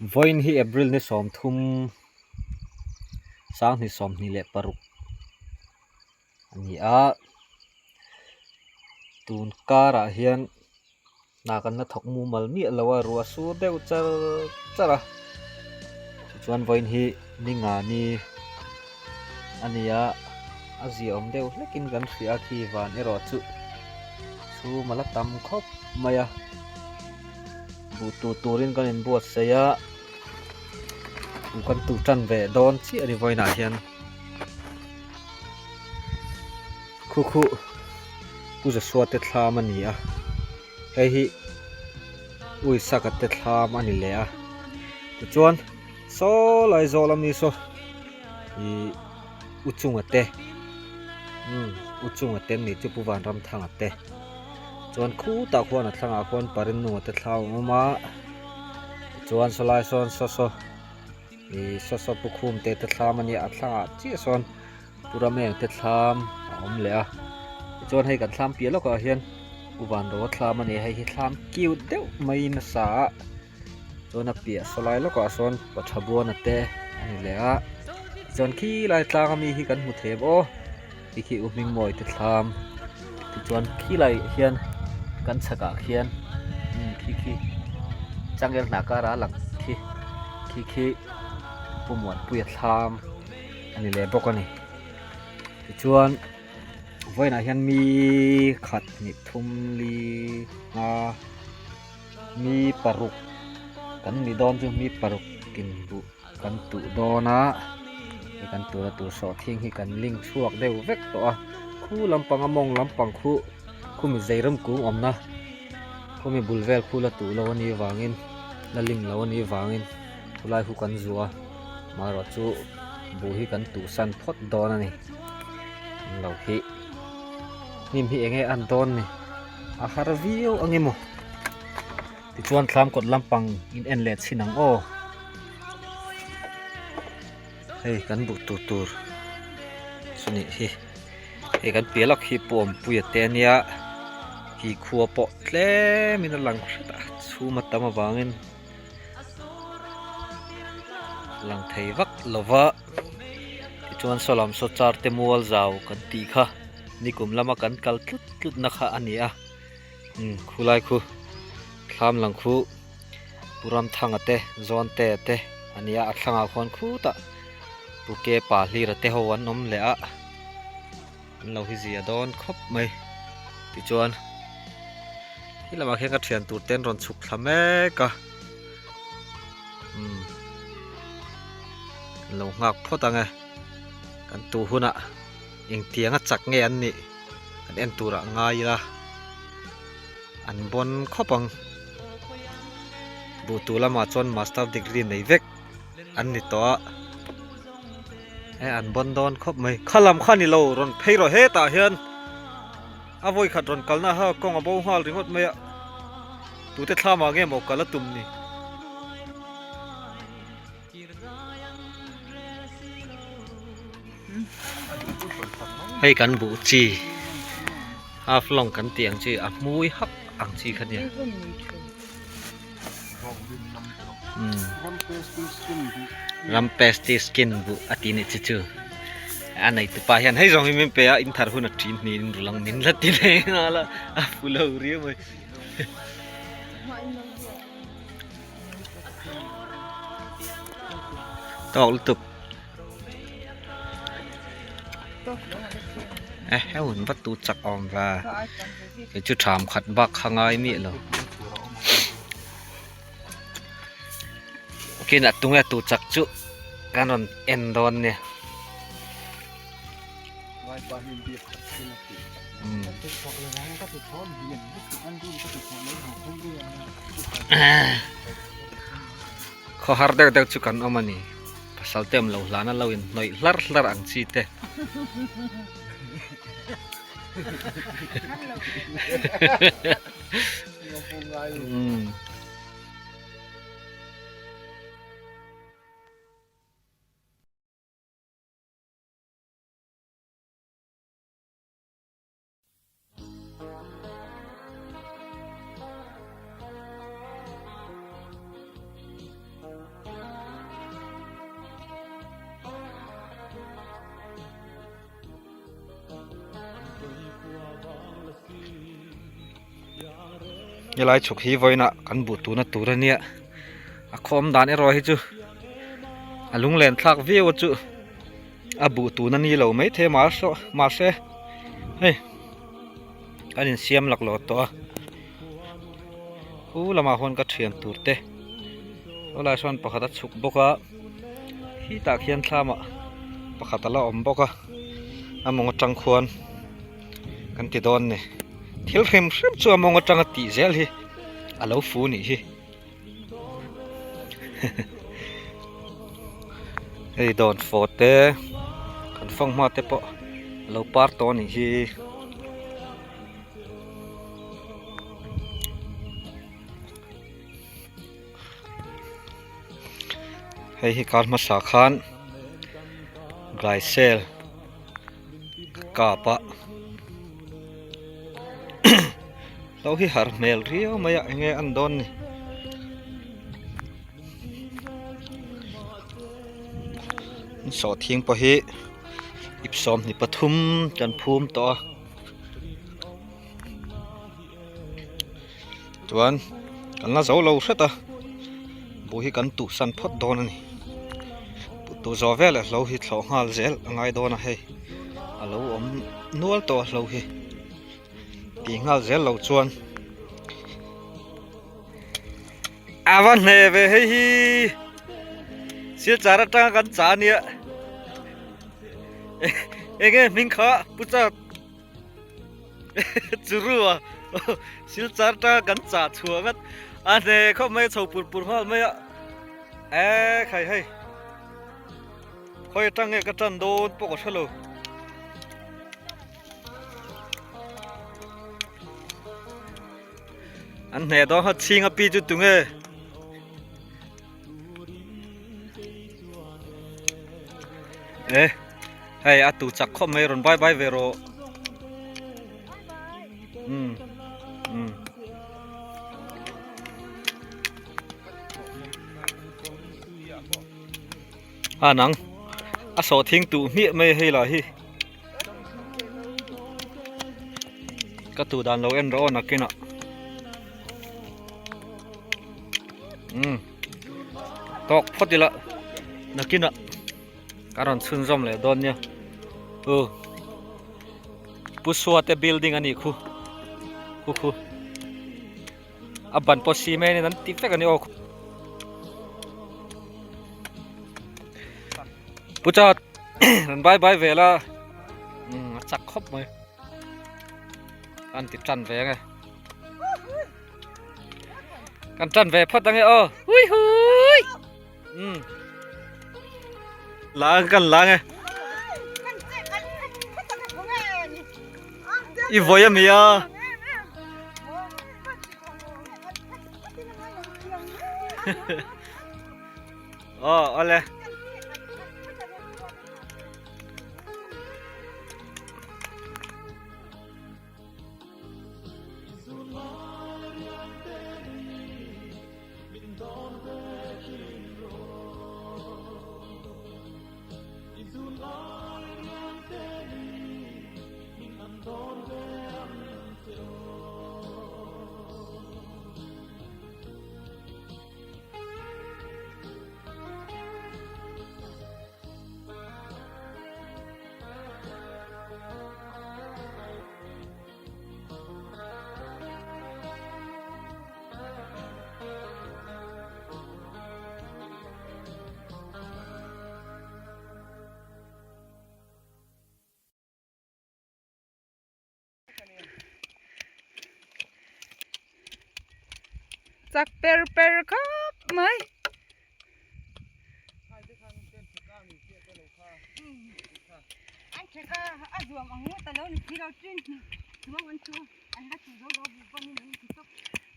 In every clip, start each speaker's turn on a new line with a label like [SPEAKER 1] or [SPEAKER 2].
[SPEAKER 1] Vawiin hi April ni 30 2026 a ni a, tun karah hian hna kan la thawk mumal miah lo a, ruah sur deuh char char a, tichuan vawiin hi ni nga ni a ni a, a ziaawm deuh hlekin kan hria a khi van erawh chu chhum a la tam khawp mai a. Buh tuh turin kan inbuatsaih a, buh kan tuh tan ve dawn chiah a ni vawiinah hian khu khu Pu Joshua te thlam a ni a, hei hi Uisaka te thlam a ni leh a, tichuan saw lai zawl ami saw ih U Chunga te umm U Chunga te an nih chu Pu Vanramthanga te. Chuan khutah khuan a thlangah khuan Parinunga te thla a awm a, tichuan sawlai sawn saw saw ih saw saw pu khum te te thlam a nia a thlangah chiah sawn pu Rameng te thlam a awm leh a, tichuan hei kan thlam piah lawkah hian pu Vanroa thlam a ni a, hei hi thlam cute deuh maiin a sa a, chuan a piah sawlai lawkah sawn pa tha buana te a ni leh a, tichuan khilai tlang ami hi kan hmu thei aw. Ti khi u Hmingmawi te thlam tichuan khilai hian kan chhakah khian umm khi khi changel hnah kara lang khi khi khi Pu Muanpuia thlam a ni leh bawk a ni tichuan vawiinah hian mi khat hnih thum li nga mi paruk kan ni dawn chu mi paruk in buh. Kan tuh dawn a, hei kan tuhna tur sawhthing hi kan ling chhuak deuh vek tawh a, khu lampang a mawng lampang khu khumi zeiram kung awmna khumi bul vel khu la tuh lo a nih vangin la ling lo a nih vangin khulai khu kan zuah a, marawh chu buh hi kan tuh san phawt dawn a ni an lo hi hnim hi eng nge a an dawn ni a har viau ang emaw. Tichuan thlam kawt lampang in en leh chhin ang aw. Hei kan buh tur tur chu nih hi. Hei kan piah lawk hi Pu Awmpuia te ania khi khua pawh tlem in a lang hret a chhum a tam avangin lang thei vak lova tichuan saw lam saw char te mual zau kan tih kha nikum lama kan kal tlut tlut na kha a ni a. Umm khulai khu thlam lang khu Pu Ramthanga te Zawnte te a nia a thlangah khuan khutah Pu Ke Pa Hlira te ho an awm leh a an lo hi zia dawn khawp mai tichuan khi lamah khian ka thian tur te an rawn chhuk thla mek a umm an lo nghak phawt ang e kan tu hunah engtianga chak nge an nih. Kan en turah ngai ila an bawn khawp ang. Buh tu lamah chuan master degree nei vek an ni tawh a, he an bawn dawn khawp mai. Kha lam kha ni lo rawn phei rawh hetah hian a vawi khat rawn kalna ha kawng a bo nghal ringawt mai a, tute thlamah nge maw kal a tum ni. Hei kan buh chi half long kan tih ang chi a hmui hak ang chi kha nia ram pasty skin buh a tih nih chi chu a nei tupa hian hei zawng hi min pe a in thar hun a ṭin hnihin rulang min la ti leh nghal a a fu lo riau mai. Tawk lutuk. E heu an va tu chak awm va kei chu tham khat bak kha ngai miah lo kinah tunge tu chak chu kan rawn en dawn nia. Khawhar deuh deuh chu kan awm a ni. Pasal te awm lo hlan a lo in hnawih hlar hlar ang chi te. Helai chhuk hi vawiinah kan buh tuna tur a nia a khawm dan erawh hi chu a lunglen thlak viau a chu a buh tuna ni lo maithei a mahse hei kan insiam laklawh tawh a khu lamah huan ka thian tur te sawlai sawn pakhat a chhuk bawk a khitah khian thlamah pakhat a la awm bawk a a mawng atang khuan kan ti dawn ni thil hrim hrim chu a mawng atanga tih zel hi a lo fu nih hi hei dawn fawh te kan fanghma te pawh a lo par tawh a nih hi. Hei hi kar hmasa khan gaisel ka kap a hlo hi har hmel riau mai a enge an dawn ni sawhthing pawh hi ip 23 kan phum tawh a. Chuan kan la zo lo hret a buh hi kan tuh san phawt dawn a ni buh tuh zawh veleh hlo hi thlawh nghal zel a ngai dawn a hei a lo awm nual tawh a hlo hi tih nghal zel lo chuan a va hne ve hei hi silchar atanga kan chah a nia eng nge hming kha pu chak. Churu a silchar ta kan chah chhuah ngat a hne khawp mai a chho pur pur nghal mai a e khai hei khawi atang nge ka tan dawn pawh ka hrelo an hne dawn kha chhing a pi chu tunge E hei a tu chak khawp mai rawn bye bye ve rawh um um a nang a sawh thing tuh hmiah mai hei lah hi ka tu dan lo en rawh aw nakinah. Umm tawk phawt ila nakinah ka rawn chhunzawm leh dawn nia u Pu Suate building a nih khu khu khu a ban pawh cement in an ti vek a ni aw Pu Chat rawn bye bye ve la umm a chak khawp mai an ti tan ve ang e. Kan tan ve phawt ange aw. Hui hui. Um. La kan la nge. I voi ami a. Oh, ole.
[SPEAKER 2] Chak per per khawp mai.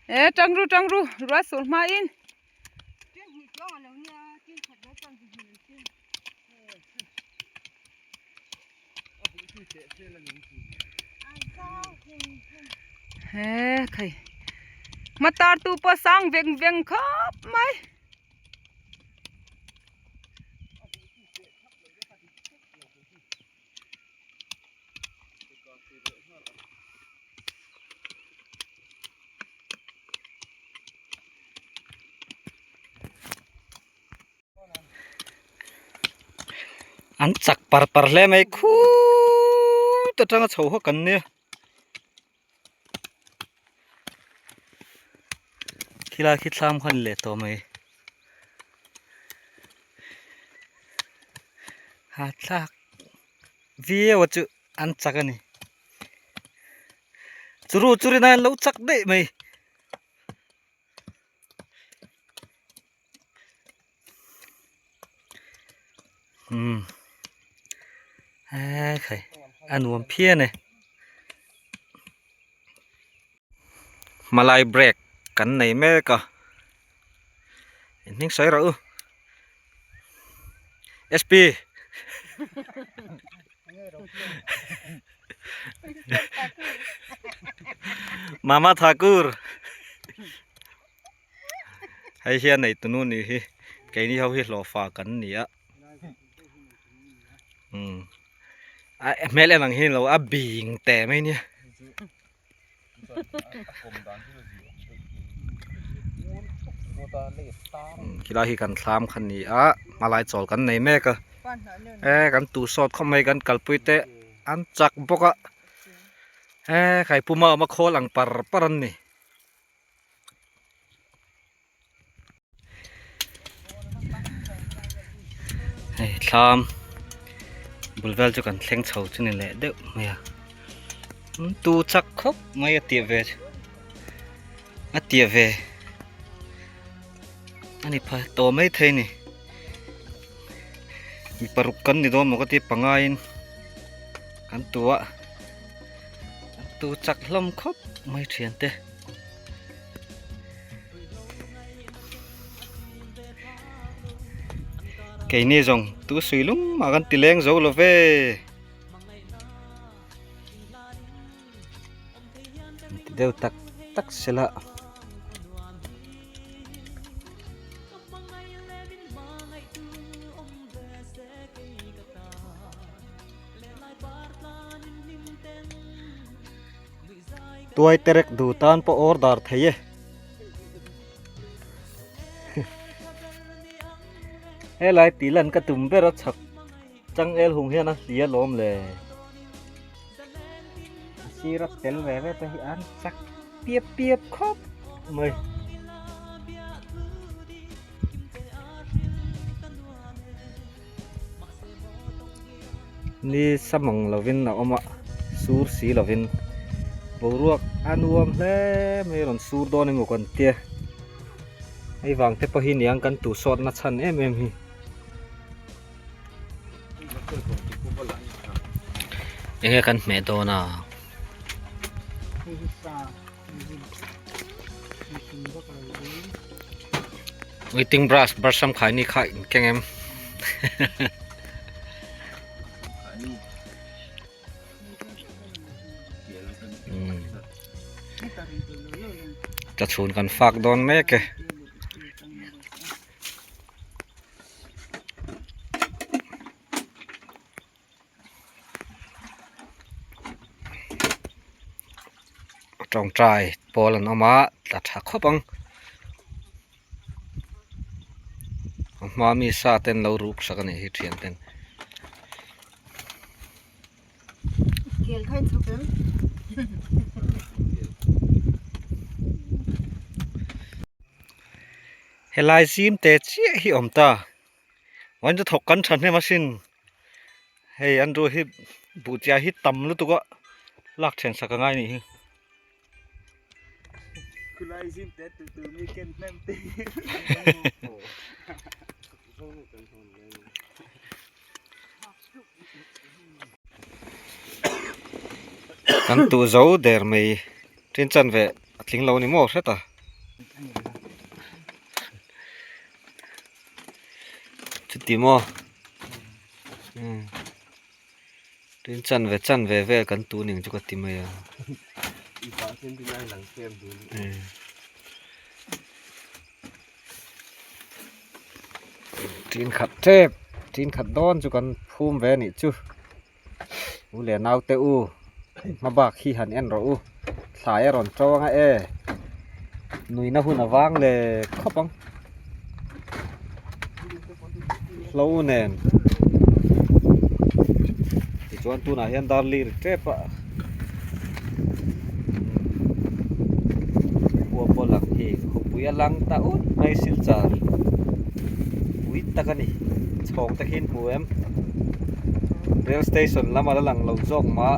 [SPEAKER 2] E tang ru tang ru ruah sur hma in. He khai matar tu pawh sang veng veng khawp mai.
[SPEAKER 1] An chak par par hle mai khuuuut atanga chho hawk an nia. Khilai khi thlam kha a ni leh tawh mai. Hahthlak viau a chu an chak a ni. Churu churin a lo chak daih mai. Umm eee khai a nuam phian e. Hmalai break kan nei mek a inhming sawi rawh u sp Mama Thakur hei hian nei tunu nih hi keini ho hi hlawhfa kan ni a umm a hmel en ang hi ni lo a bing teh mai nia. Khilai hi kan thlam kha ni a hmalai chawl kan nei mek a e kan tu sawt khawp mai kan kalpui te an chak bawk a e khai puma awm a khawl ang par par an ni. Hei thlam bul vel chu kan thleng chho chu ni leh deuh mai a tu chak khawp mai a tih ve a tih ve a ni pha tawh mai thei a ni mi paruk kan ni dawn maw ka ti pangaiin kan tu a tu chak hlawm khawp mai thiante. Keini zawng tu sui lung mah kan ti leng zo lo ve. Ti deuh tak tak sela. Tuai terek duh tan pawh order thei e. Helai tih lan ka tum ber a chhak changel hung hian a hlia lawm le. A sir a tel ve ve te hi an chak piap piap khawp mai. Ni samang lovin a awm a sur si lovin boruak a nuam hle mai a rawn sur dawn emaw kan tia hei vang te pawh hi niang kan tu sawt na chhan em em hi. Enge kan hmeh dawn a. Waiting brush brush sam khai ni kha in keng em. Chachhun kan fak dawn mek e. Tawngtai pawl an awm a tla tha khawp ang a hma mi sa ten lo ruk sak a nih hi thian ten. Helai zim te chiah hi a awm ta. Vawiin chu thawk kan tha hnem asin hei an ru hi buh chiah hi tam lutuk a lak then sak a ngai anih hi. Kan tuh zo der mai tin chan ve a tling lo ni maw hret a. Chuti maw umm tin chan ve chan ve vel kan tu ning chu ka ti mai a umm tin khat tep tin khat dawn chu kan phum ve anih chu u leh naute u hma bak hi han en rawh u thlai a rawn tawng a e nuihna hun a vang leh khawp ang hlo nen. Tichuan tunah hian dar lir tep a khua pawh lang hi khawpui a lang ta ut mai silchar pui tak a ni chhawng te khi in hmu em rail station lam a la lang lo zawk mah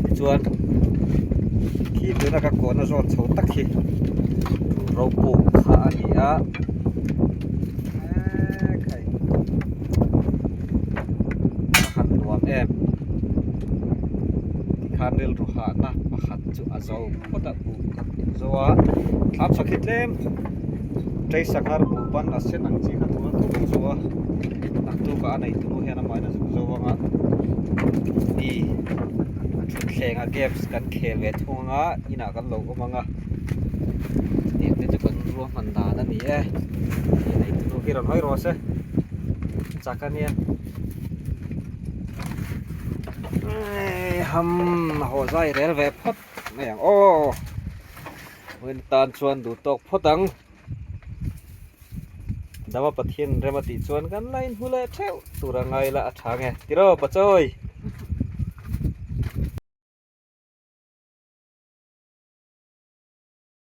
[SPEAKER 1] tichuan khi tuna ka kawhna zawn chho tak hi ropuk kha a ni a. A han nuam em tikhan rilru hahna pakhat chu a zo phawt a buh ka zo a thlam sak hi tlem ṭei sanghar buh ban a sen ang chi kha tuna thawk a zo a naktukah a nei tunu hian amahin a zuk zo ang a mi thutthleng a games kan khel ve thung ang a inah kan lo awm ang a chutiang te chu kan ruahman dan a ni e hei nei tunu hi rawn hawi rawh se chak a nia ham haw zai rel ve phawt mai ang aw vawiin tan chuan duh tawk phawt ang dama Pathian rem a tih chuan kan la inhmu leh theuh tur a ngai la a tha nge tiraw pachawi.